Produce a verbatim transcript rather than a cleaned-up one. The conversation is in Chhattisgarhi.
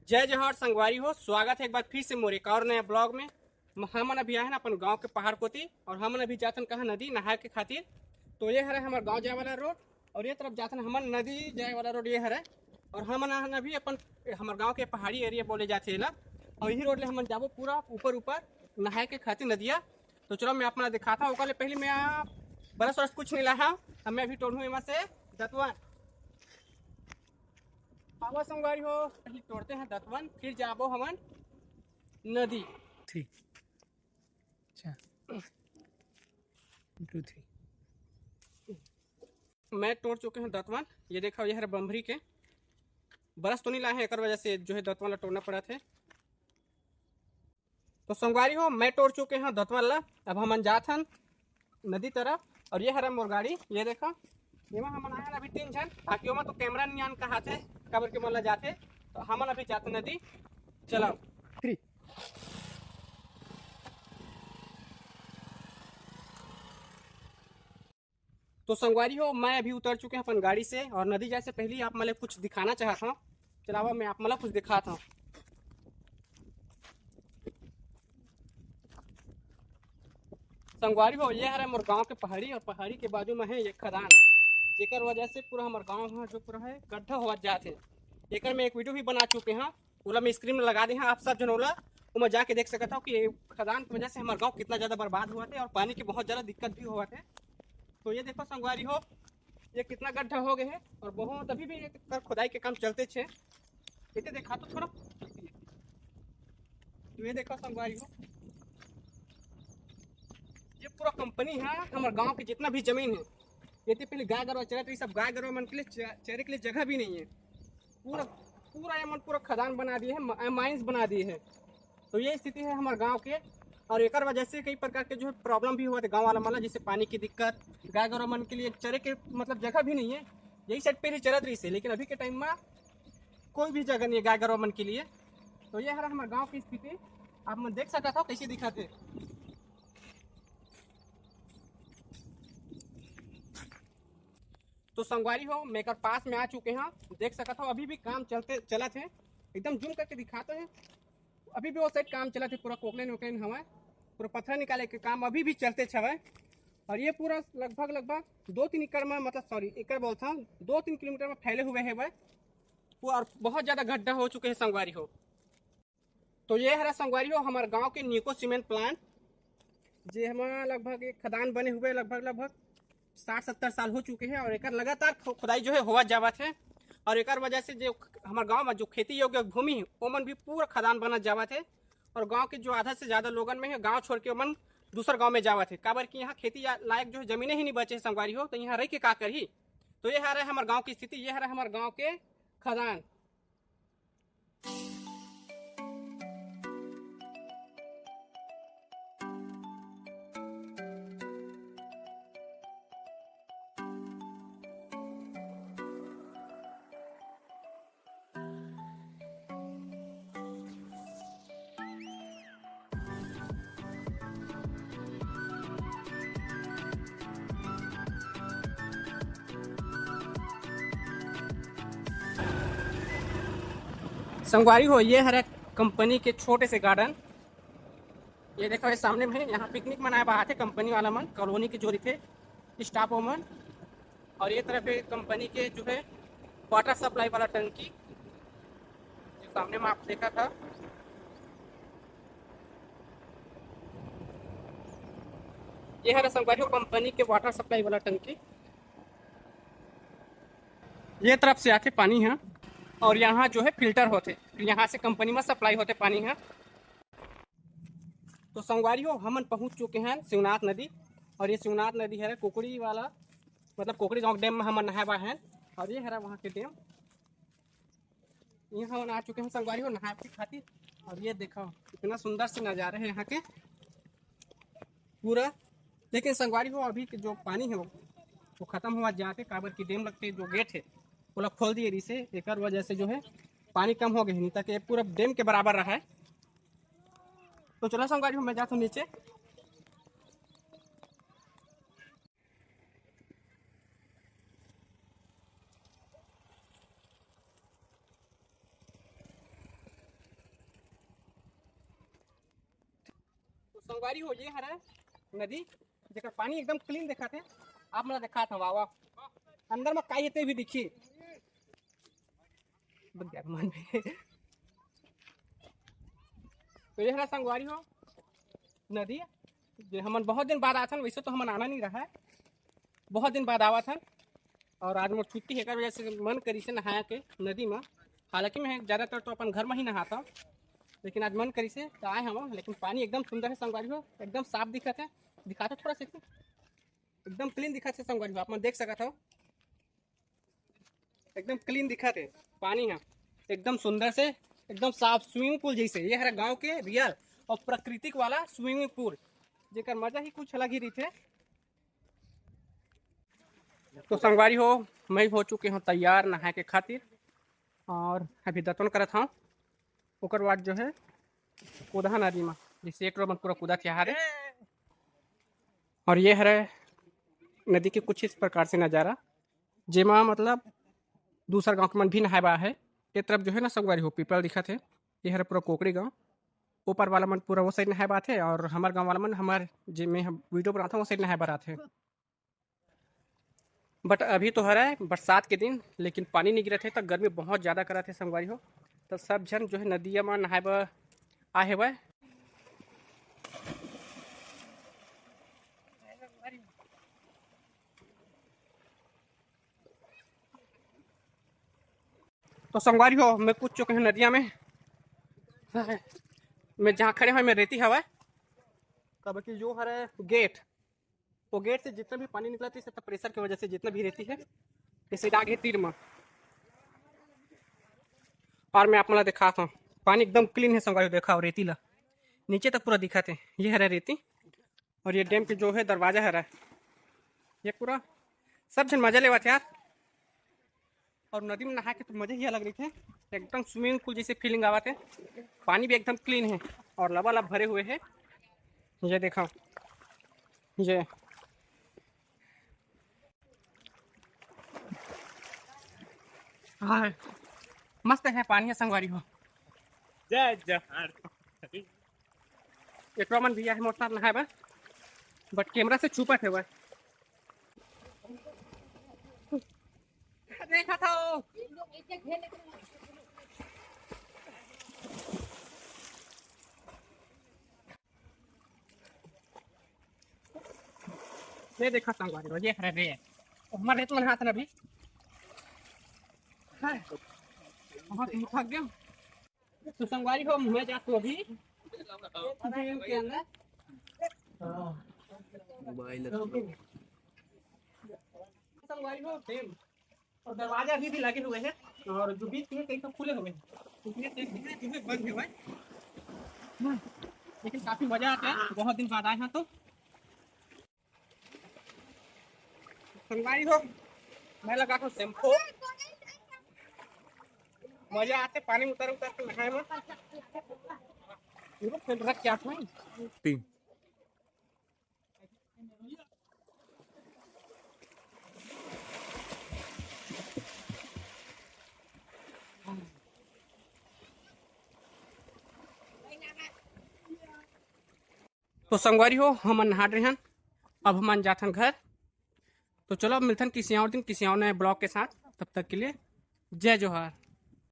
जय जोहार संगवारी हो, स्वागत है एक बार फिर से मोर एक और नया ब्लॉग में। म-, हमन अभी आए हन अपन गांव के पहाड़ कोती और हमन अभी जाथन कहाँ नदी नहाए के खातिर। तो ये हरे हमर गांव जाए वाला रोड और ये तरफ जाथन हमन नदी जाए वाला रोड ये हरे। और हमन आए हन अभी अपन हमर गांव के पहाड़ी एरिया बोले जाथे एला। और यही रोड ले हमन जाबो पूरा ऊपर ऊपर नहाए के खातिर नदिया। तो चलो मैं अपना दिखाता हूँ। ओकर ले पहले मैं आप ब्रश व्रश कुछ नहीं लाया हूँ। अब मैं अभी टोरहूँ एमा से दतवन। आवा संगवारी हो, पहले तोड़ते हैं दतवन, फिर जाबो हमन नदी। ठीक। अच्छा। Two three. मैं तोड़ चुके हैं दतवन। ये देखो, ये हरे बम्भरी के। ब्रश तो नहीं लाए हैं, एकर वजह से जो है दतवन ला तोड़ना पड़ा थे। तो संगवारी हो, मैं तोड़ चुके हैं दतवन ला। अब हमन जात हन नदी तरफ। और ये हरे मोर गाड़ी, ये देखो, एमा हमन आए हन अभी तीन झन, बाकी ओमा तो कैमरा नहीं आन कहा थे, काबर के मन ला जाथे। तो हमन अभी जाते नदी। चलो। थ्री। तो संगवारी हो, मैं अभी उतर चुके हैं अपन गाड़ी से और नदी जाए से पहले आप मन ला कुछ दिखाना चाहत हूँ। चलावा, मैं आप मन ला कुछ दिखात हूँ। संगवारी हो, ये हरे मोर गांव के पहाड़ी और पहाड़ी के बाजू में है ये खदान, जेकर वजह से पूरा हमर गांव ह जो पूरा है गड्ढा होवत जात है। एकर मैं एक वीडियो भी बना चुके हैं, ओला मैं स्क्रीन में लगा दे हैं, आप सब जन ओला ओमा जाके देख सकत हो कि ये खदान की वजह से हमर गांव कितना ज़्यादा बर्बाद हुआ थे और पानी की बहुत ज़्यादा दिक्कत भी हुआ थे। तो ये देखो संगवारी हो, ये कितना गड्ढा हो गए है और बहुत अभी भी एकर खुदाई के काम चलते छे। इसे देखा तो थोड़ा, तो ये देखो संगवारी हो, ये पूरा कंपनी है। हमर गांव के जितना भी जमीन है, ये तो पहले गाय गरवा चरत रही, सब गाय गरवा मन के लिए च-, चरे के लिए जगह भी नहीं है। पूरा, पूरा ये मन पूरा खदान बना दिए है, माइंस बना दिए है। तो ये स्थिति है हमारे गांव के। और एकर वजह से कई प्रकार के जो है प्रॉब्लम भी होते गांव वाला मन ला, जैसे पानी की दिक्कत, गाय गरवा मन के लिए चरे के मतलब जगह भी नहीं है। यही साइड पे ही चरत रही से, लेकिन अभी के टाइम में कोई भी जगह नहीं है गाय गरवा मन के लिए। तो ये हरा हमारे गांव की स्थिति, आप मन देख सकत हो कैसे दिखत है। तो संगवारी हो, मैं एकर पास में आ चुके हैं, देख सकत हो अभी भी काम चलते चलत है। एकदम जूम करके दिखाते हैं, अभी भी वो साइड काम चलत है, पूरा कोकलेन वोकलेन हवा, पूरा पत्थर निकाले के काम अभी भी चलते छवे। और ये पूरा लगभग लगभग दो तीन एकड़ में, मतलब सॉरी, एकड़ बोलता हूँ, दो तीन किलोमीटर में फैले हुए है वह, वो और बहुत ज़्यादा गड्ढा हो चुके हैं संगवारी हो। तो ये हरा संगवारी हो हमारे गांव के नीको सीमेंट प्लांट, जे हमारा लगभग एक खदान बने हुए लगभग लगभग साठ सत्तर साल हो चुके हैं और एकर लगातार खु-, खुदाई जो है होवत जावत है। और एकर वजह से जो हमारे गांव में जो खेती योग्य भूमि है, ओमन भी पूरा खदान बनत जावत है। और गांव के जो आधा से ज़्यादा लोगन में है, गांव छोड़ के ओमन दूसर गांव में जावत है, काबर कि यहाँ खेती या-, लायक जो है जमीनें ही नहीं बचे है संगवारी हो, तो यहाँ रह के का करही। तो ये हरा हमारे गांव की स्थिति, ये हरा हमारे गांव के खदान। संगवारी हो, ये हरे कंपनी के छोटे से गार्डन। ये देखो, ये सामने में है, यहाँ पिकनिक मनाए बर आथे कंपनी वाला मन, कॉलोनी के जो रहिथे स्टाफ ओमन। और ये तरफ है कंपनी के जो है वाटर सप्लाई वाला टंकी, जो सामने में आप देखा था। ये हरा संगवारी हो कंपनी के वाटर सप्लाई वाला टंकी। ये तरफ से आथे पानी ह और यहाँ जो है फिल्टर होथे, फिर यहाँ से कंपनी में सप्लाई होथे पानी ह। तो संगवारी हो, हमन पहुँच चुके हैं शिवनाथ नदी। और ये शिवनाथ नदी हरे कुकड़ी वाला, मतलब कुकड़ी गाँव डैम में हमन नहाए बर हैं। और ये हरा वहाँ के डैम, यहाँ हमन आ चुके हैं संगवारी हो नहाए के खातिर। और ये देखो, इतना सुंदर से नज़ारे हैं यहाँ के पूरा। लेकिन संगवारी हो, अभी के जो पानी है वो, वो खत्म हुआ जाते, काबर की डैम लगते जो गेट है, ओला खोल दिए रहिसे, एकर वजह से जो है पानी कम हो गए, नहीं तक ये पूरा डैम के बराबर रहा है। तो चलो संगवारी हो, मैं जाता हूँ नीचे। संगवारी हो, ये हरे नदी, जेकर पानी एकदम क्लीन देखाथे। आप मन ला देखात हव, आवा, अंदर म का हे ते भी दिखी। बग्यार मन में। तो ये हरे संगवारी हो नदी, जे हमन बहुत दिन बाद आथन, वैसे तो हमन आना नहीं रहा है, बहुत दिन बाद आवत हन। और आज मोर छुट्टी हे, एकर वजह से मन करिसे नहाए के नदी म। हालांकि मैं ज्यादातर तो अपन घर म ही नहाता हूँ, लेकिन आज मन करिसे त आए हवं। लेकिन पानी एकदम सुंदर हे संगवारी हो, एकदम साफ दिखत हे। दिखाता थोड़ा सा, एकदम क्लीन दिखत हे संगवारी हो, आप मन देख सकत हव, एकदम क्लीन दिखत हे पानी ह, एकदम सुंदर से, एकदम साफ स्विमिंग पूल जैसे। ये हरे गांव के रियल और प्राकृतिक वाला स्विमिंग पूल, जेकर मजा ही कुछ अलग ही रहिथे। तो संगवारी हो, मैं हो चुके हूँ तैयार नहाए के खातिर और अभी दतवन करत हूँ। ओकर बाद जो है कूदहा नदी में, जैसे एक रोमन पूरा कूदा थे हारे। और ये हरे नदी के कुछ इस प्रकार से नज़ारा, जेमा मतलब दूसर गांव के मन भी नहाए बा है। ये तरफ जो है ना संगवारी हो पीपल दिखत हे, ये हरे पूरा कोकड़ी गांव। ऊपर वाला मन पूरा वो साइड नहाए बा आथे और हमर गांव वाला मन, हमर जे में हम वीडियो बनाता हूँ वो साइड नहाए बर आथे। बट अभी तो हरे बरसात के दिन, लेकिन पानी नहीं गिरत हे, तो गर्मी बहुत ज़्यादा करत हे संगवारी हो। तो सब झन जो है नदिया में नहाए बर आए हवय। तो संगवारी हो, मैं कूद चुके हूँ नदिया में। मैं जहाँ खड़े हवं, मैं रेती हवय, काबर कि जो हरे गेट, वो गेट से जितना भी पानी निकलत हे, सब प्रेशर की वजह से जितना भी रेती हे, ये सीधा आगे तीर में। और मैं आप मन ला देखात हूँ, पानी एकदम क्लीन हे संगवारी हो, देखा हो रेती ला, नीचे तक पूरा दिखत हे। ये हरे रेती और ये डैम के जो है दरवाजा हरे, ये पूरा सब झन मजा लेवत हे यार। और नदी में नहा के तो मजा ही अलग रहिथे, एकदम स्विमिंग पूल जैसे फीलिंग आवत हे। पानी भी एकदम क्लीन हे और लबालब भरे हुए हे। ये देखा, ये हाय, मस्त हे पानी हे संगवारी हो। जय जोहार। एकरो मन भी आए हे मोर साथ नहाए बर, बट कैमरा से छुपत हे भाई। देखा था वो। ये देखा संगवारी हो, ये हरे रे, हमर रेत मन हाथ न अभी। हाय, बहुत ही थक गया। तो संगवारी हो, मैं जात हूँ अभी डैम के अंदर। मोबाइल संगवारी हो, डैम और दरवाजा अभी भी लगे हुए हैं और जो बीच में कहीं तो खुले हुए हैं, इसमें से धीरे धीरे बंद हुआ है। लेकिन काफी मजा आता है, बहुत दिन बाद आए हैं तो। संगवारी हो, मैं लगा था शैम्पू, मजा आते पानी में उतर उतर के नहाए में। पूरा फेंट रख के आते हैं। तो संगवारी हो, हमन नहा डरे हन, अब हमन जाथन घर। तो चलो, अब मिलथन किसी और दिन, किसी और नए ब्लॉग के साथ। तब तक के लिए जय जोहार।